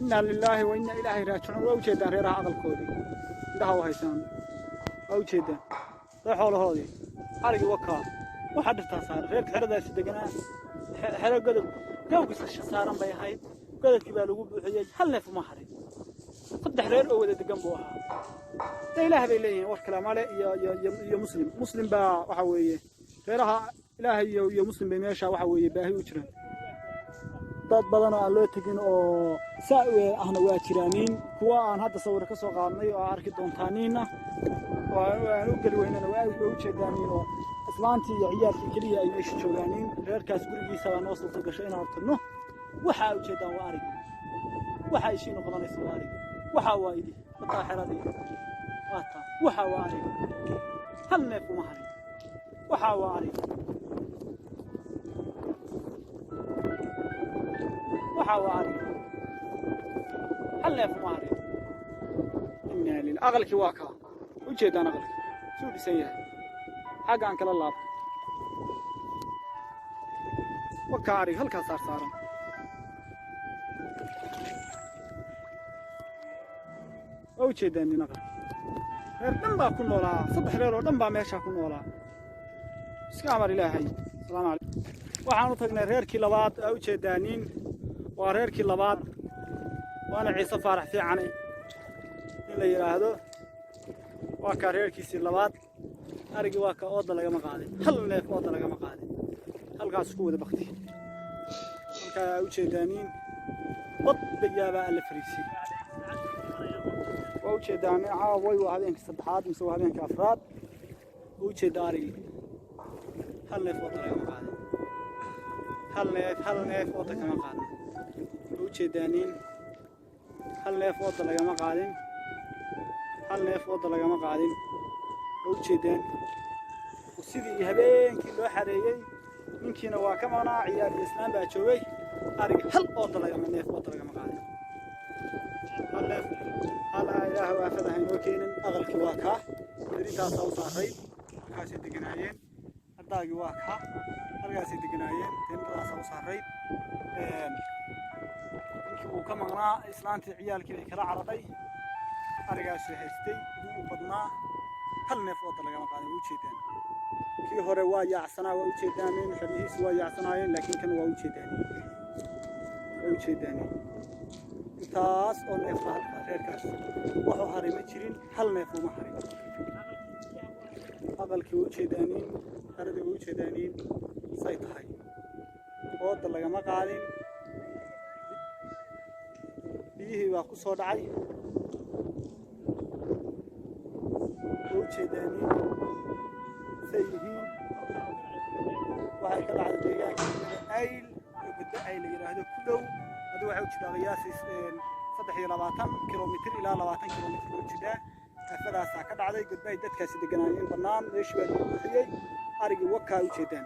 Innaa lilaahi wa innaa ilaahi raajicuun. Waa ujeedaan reeraha aqalkoodii, indhaha u haysaan, waa ujeedaan ree xoolahoodii, arigii wakaa waxaa dhirtaa saaran. Reerka xeradaasi deganaa, xero godob gawgisa saaran bay ahayd. Godobkii baa lagu buuxiyey, hal neef uma harin. 3 reer oo wada degan buu ahaa. De ilaah bay leeyihiin, war kale male. Iyo iyo iyo iyo muslim, muslim baa waxa weeye reeraha ilaahay iyo muslim bay meesha waxa weeye baahi u jiraan. Dad badan oo aan loo tegin oo saa ahna waa jiraaniin, kuwa aan hadda sawir ka soo qaadnay oo arki doontaaniinna oo aan u geli weynana waa u jeedaaniin, oo islaantii iyo ciyaalkii keliya ay meesha joogaaniin. Reerkaas gurigiisa baa noo suurta gashay inaan tagno. Waxaa ujeedaan waa arig, waxa ishiinu qabanaysa waa arig, waxaa waa idi wataa xeradii waa taa. Waxaa waa arig, hal neef uma harin. Waxaa waa arig, waxaa waa arig, hal neef uma harin. Innaa lil aqalkii waa kaa ujeedaan, aqalkii suu dhisan yahay. Xagga aan kala laabto, wakaa arig halkaa saar saaran, waa ujeedaan nin aqalkii. Reer dhan baa ku noolaa, 3 reer oo dhan baa meeshaa ku noolaa. Iska amar ilaahay. Asalaamu calaykum. Waxaan u tagnay reerkii labaad, aa ujeedaaniin waa reerkii labaad, waana Ciise Faarax Fiicane in la yidhaahdo. Waa kaa reerkiisii labaad. Arigii waa kaa, ooda lagama qaadin, hal neef ooda lagama qaadin, halkaas ku wada bakti. Halkaa aa ujeedaaniin bad bayaabaa alla fariisiyey. Waa ujeedaan caaway, waa habeenkii saddexaad mise waa habeenkii afraad. Waa ujeeddaa arigii, hal neef ooda lagama qaadin, hal neef, hal neef ooda kama qaadin. Waa ujeedaaniin, hal neef ooda lagama qaadin, hal neef ooda lagama qaadin. Waa ujeedaan sidii habeenkii loo xareeyey. Ninkiina waa ka maqnaa, ciyaal iyo islaan baa joogay. Ariga hal ooda lagama, neef ooda lagama qaadin, hal neef, hal. Ilaahu aafada haynoo keenin. Aqalkii waa kaa, derintaasaa u saaray, halkaasay deganaayeen. Ardaagii waa kaa, halkaasay deganaayeen, derintadaasaa u saaray. Ninkii wuu ka maqnaa, islaantii ciyaalkii bay kala caradhay, arigaasuu haystay iduu u badnaa. Hal neef ooda lagama qaadin. Waa ujeedaan kii hore waa yaacsanaa, waa ujeedaan xeryihiisu waa yaacsanaayeen, laakiin kan waa ujeedaan, waa ujeedaan intaas oo neef baa halka reerkaas waxu haray ma jirin, hal neef uma harin. Aqalkii waa ujeedaaniin, xeradii waa ujeedaaniin say tahay, ooda lagama qaadin. Biyihii baa ku soo dhacay, waa ujeedaaniin say yihiin. Waxay ka dhacday deegaanka Ayl oo Gudbo Ayl la yidhaahdo ku dhow. Hadda waxay u jirtaa qiyaasi 23 kilomitir ilaa 20 kilomitir u jirtaa. Aafadaasaa ka dhacday Gudbo ay dadkaasi deganaayeen, bannaan meeshii baa lagu buuxiyey. Arigii wakaa ujeedaan.